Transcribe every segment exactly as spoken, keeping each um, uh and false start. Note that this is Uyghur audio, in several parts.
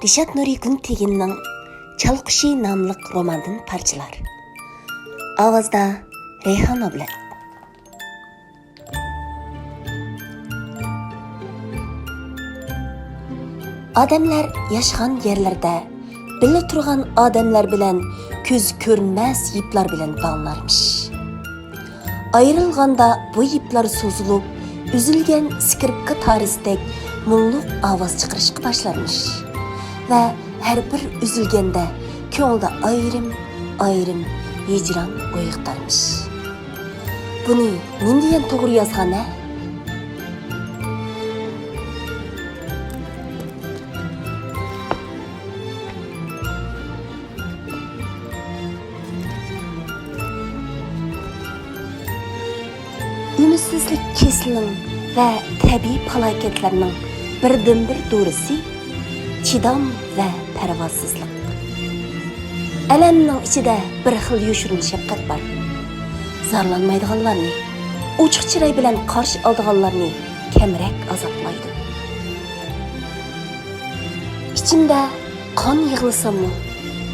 رىشات نۇرى گۈنتېگىننىڭ چال قۇشى ناملىق روماندىن پارچىلار. ئاۋازدا رەيھان ئابلەت. ئادەملەر ياشىغان يەرلەردە بىللە تۇرغان ئادەملەر بىلەن كۆز كۆرمەس يىپلار بىلەن باغلىنارمىش. ئايرىلغاندا بۇ يىپلار سوزۇلۇپ، ئۈزۈلگەن سكرىپكا تارىسىدەك مۇڭلۇق ئاۋاز چىقىرىشقا باشلارمىش. ۋە ھەر بىر ئۈزۈلگەندە كۆڭۈلدە ئايرىم-ئايرىم ھىجران ئويغىتارمىش. بۇنى نېمە دېگەن توغرا يازغان ھە؟ ئۈمىدسىزلىك كېسىلىنىڭ ۋە تەبىئىي پالاكەتلەرنىڭ بىردىنبىر دورىسى چىدام ۋە پەرۋاسىزلىق. ئەلەمنىڭ ئىچىدە بىر خىل يوشۇرۇن شەپقەت بار. زارلانمايدىغانلارنى، ئوچۇق چىراي بىلەن قارشى ئالىدىغانلارنى كەمرەك ئازابلايدۇ. ئىچىمدە قان يىغلىساممۇ،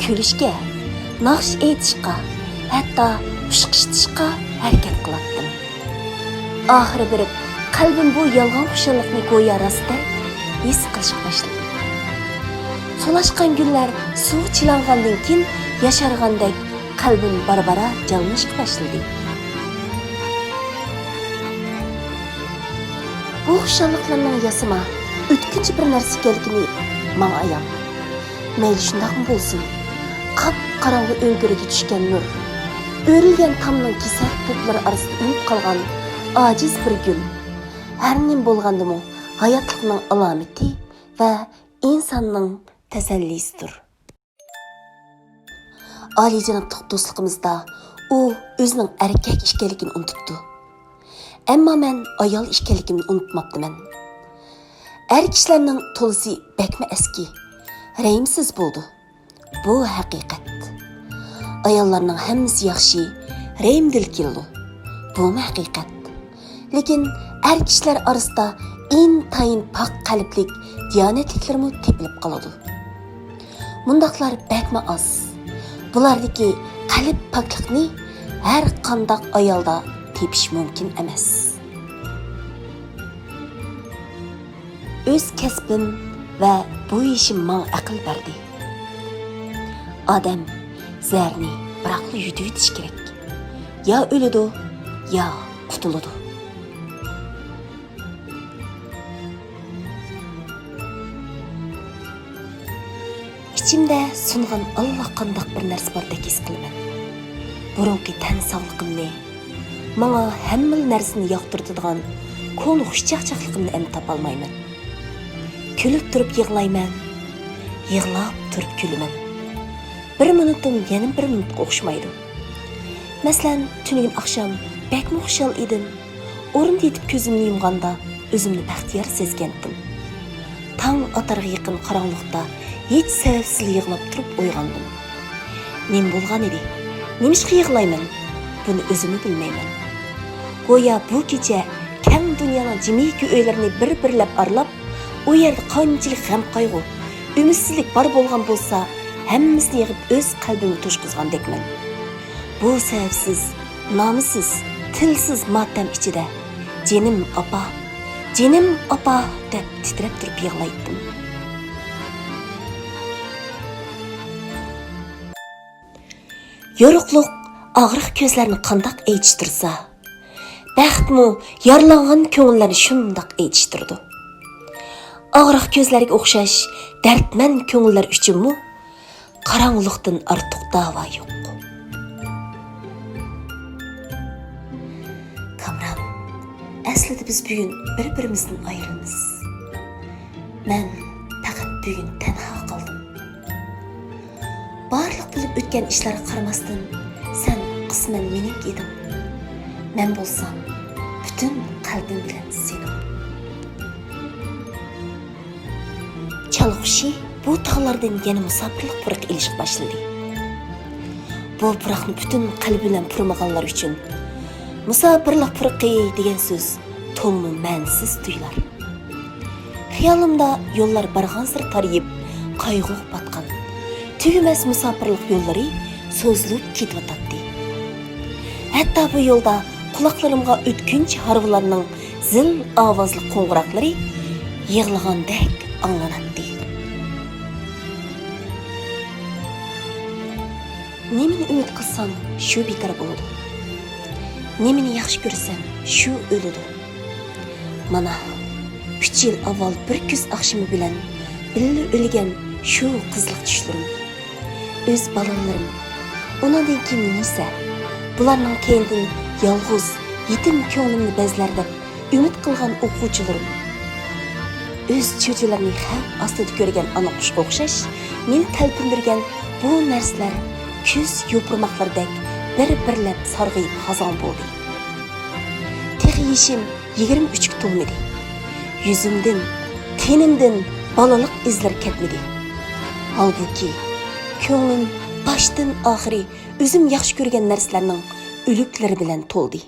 كۈلۈشكە، ناخشا ئېيتىشقا، ھەتتا ئۇشقۇشتىشقا ھەرىكەت قىلاتتىم. ئاخىرى بېرىپ، قەلبىم بۇ يالغان خۇشاللىقنى گويا راستتەك ھېس قىلىشقا باشلىدى. سولاشقان گۈللەر سۇغا چىلانغاندىن كېيىن ياشارغاندەك، قەلبىم بارا-بارا جانلىنىشقا باشلىدى. بۇ خۇشاللىقلارنىڭ ياسىما، ئۆتكۈنچى بىر نەرسە ئىكەنلىكىنى ماڭا ئايان. مەيلى شۇنداقمۇ بولسۇن، قاپقاراڭغۇ ئۆڭكۈرگە چۈشكەن نۇر، ئۆرۈلگەن تامنىڭ كېسەك پۇپلىرى ئارىسىدا ئۈنۈپ قالغان ئاجىز بىر گۈل، ھەر نېمە بولغاندىمۇ ھاياتلىقنىڭ ئالامىتى ۋە ئىنساننىڭ تەسەللىسىدۇر. ئالىيجانابلىق دوستلۇقىمىزدا ئۇ ئۆزىنىڭ ئەركەك ئىكەنلىكىنى ئۇنتۇپتۇ. ئەمما مەن ئايال ئىكەنلىكىمنى ئۇنتۇماپتىمەن. ئەر كىشىلەرنىڭ تولىسى بەكمۇ ئەسكى، رەھىمسىز بولىدۇ. بۇ ھەقىقەت. ئاياللارنىڭ ھەممىسى ياخشى، رەھىمدىل كېلىدۇ. بۇمۇ ھەقىقەت. لېكىن ئەر كىشىلەر ئارىسىدا ئىنتايىن پاك قەلبلىك، دىيانەتلىكلىرىمۇ تېپىلىپ قالىدۇ. مۇنداقلار بەكمۇ ئاز. بۇلاردىكى قەلب پاكلىقنى ھەر قانداق ئايالدا تېپىش مۇمكىن ئەمەس. ئۆز كەسپىم ۋە بۇ ئىشىم ماڭا ئەقىل بەردى. ئادەم زەھەرنى بىراقلا يۇتۇۋېتىش كېرەك. يا ئۆلىدۇ، يا قۇتۇلىدۇ. ئىچىمدە سۇنغان ئاللىقانداق بىر نەرسە باردەك ھېس قىلىمەن. بۇرۇنقى تەن ساغلىقىمنى، ماڭا ھەممىلا نەرسىنى ياقتۇرتىدىغان كونا خۇشچاقچاقلىقىمنى ئەمدى تاپالمايمەن. كۈلۈپ تۇرۇپ يىغلايمەن، يىغلاپ تۇرۇپ كۈلىمەن. بىر مىنۇتۇم يەنە بىر مىنۇتقا ئوخشىمايدۇ. مەسىلەن، تۈنۈگۈن ئاخشام بەكمۇ خۇشال ئىدىم. ئورۇندا يېتىپ كۆزۈمنى يۇمغاندا، ئۆزۈمنى بەختىيار سەزگەنتىم. تاڭ ئاتارغا يېقىن قاراڭغۇلۇقتا ھېچ سەۋەبسىز يىغلاپ تۇرۇپ ئويغاندىم. نېمە بولغانىدى؟ نېمىشقا يىغلايمەن؟ بۇنى ئۆزۈممۇ بىلمەيمەن. گويا بۇ كېچە كەڭ دۇنيانىڭ جىمى كۆئۈيلىرىنى بىر-بىرلەپ ئارىلاپ، ئۇ يەردە قانچىلىك غەم-قايغۇ، ئۈمىدسىزلىك بار بولغان بولسا، ھەممىسىنى يىغىپ ئۆز قەلبىمگە توشقۇزغاندەكمەن. بۇ سەۋەبسىز، نامىسىز، تىلسىز ماتەم ئىچىدە، «جېنىم ئاپا، جېنىم ئاپا» دەپ تىترەپ تۇرۇپ يىغلايتتىم. يورۇقلۇق ئاغرىق كۆزلەرنى قانداق ئېچىشتۇرسا، بەختمۇ يارىلانغان كۆڭۈللەرنى شۇنداق ئېچىشتۇرىدۇ. ئاغرىق كۆزلەرگە ئوخشاش دەردمەن كۆڭۈللەر ئۈچۈنمۇ قاراڭغۇلۇقتىن ئارتۇق داۋا يوق. كامران، ئەسلىدە بىز بۈگۈن بىر-بىرىمىزدىن ئايرىلىمىز. مەن پەقەت بۈگۈن تەنھا قالدىم. بارلىق بولۇپ ئۆتكەن ئىشلارغا قارىماستىن، سەن قىسمەن مېنىڭكى ئىدىڭ. مەن بولسام پۈتۈن قەلبىم بىلەن سېنىڭ. چال قۇشى بۇ تاغلاردىن يەنە مۇساپىرلىق پۇرىقى ئېلىشقا باشلىدى. بۇ پۇراقنى پۈتۈن قەلبى بىلەن پۇرىمىغانلار ئۈچۈن مۇساپىرلىق پۇرىقى دېگەن سۆز تولىمۇ مەنىسىز تۇيۇلار. خىيالىمدا يوللار بارغانسېرى تارىيىپ، قايغۇغا پاتقان، تۈگىمەس مۇساپىرلىق يوللىرى سوزۇلۇپ كېتىۋاتاتتى. ھەتتا بۇ يولدا قۇلاقلىرىمغا ئۆتكۈنچى ھارۋىلارنىڭ زىل ئاۋازلىق قوڭغۇراقلىرى يىغلىغاندەك ئاڭلىناتتى. نېمىنى ئۈمىد قىلسام، شۇ بىكار بولىدۇ. نېمىنى ياخشى كۆرسەم، شۇ ئۆلىدۇ. مانا، ئۈچ يىل ئاۋۋال بىر كۈز ئاخشىمى بىلەن بىللە ئۆلگەن شۇ قىزلىق چۈشلىرىم. ئۆز بالىلىرىم. ئۇنىڭدىن كېيىن نېسە؟ بۇلارنىڭ كەينىدىن يالغۇز، يېتىم كۆڭلۈمنى بەزلەر دەپ ئۈمىد قىلغان ئوقۇغۇچىلىرىم. ئۆز چۆچىلىرىنى خەۋپ ئاستىدا كۆرگەن ئانا قۇشقا ئوخشاش، مېنى تەلپۈندۈرگەن بۇ نەرسىلەر كۈز يوپۇرماقلىرىدەك بىر-بىرلەپ سارغىيىپ خازان بولدى. تېخى يېشىم يىگىرمە ئۈچكە تولمىدى. يۈزۈمدىن، تېنىمدىن بالىلىق ئىزلىرى كەتمىدى. ھالبۇكى، كۆڭلۈم باشتىن ئاخىرى ئۆزۈم ياخشى كۆرگەن نەرسىلەرنىڭ ئۆلۈكلىرى بىلەن تولدى.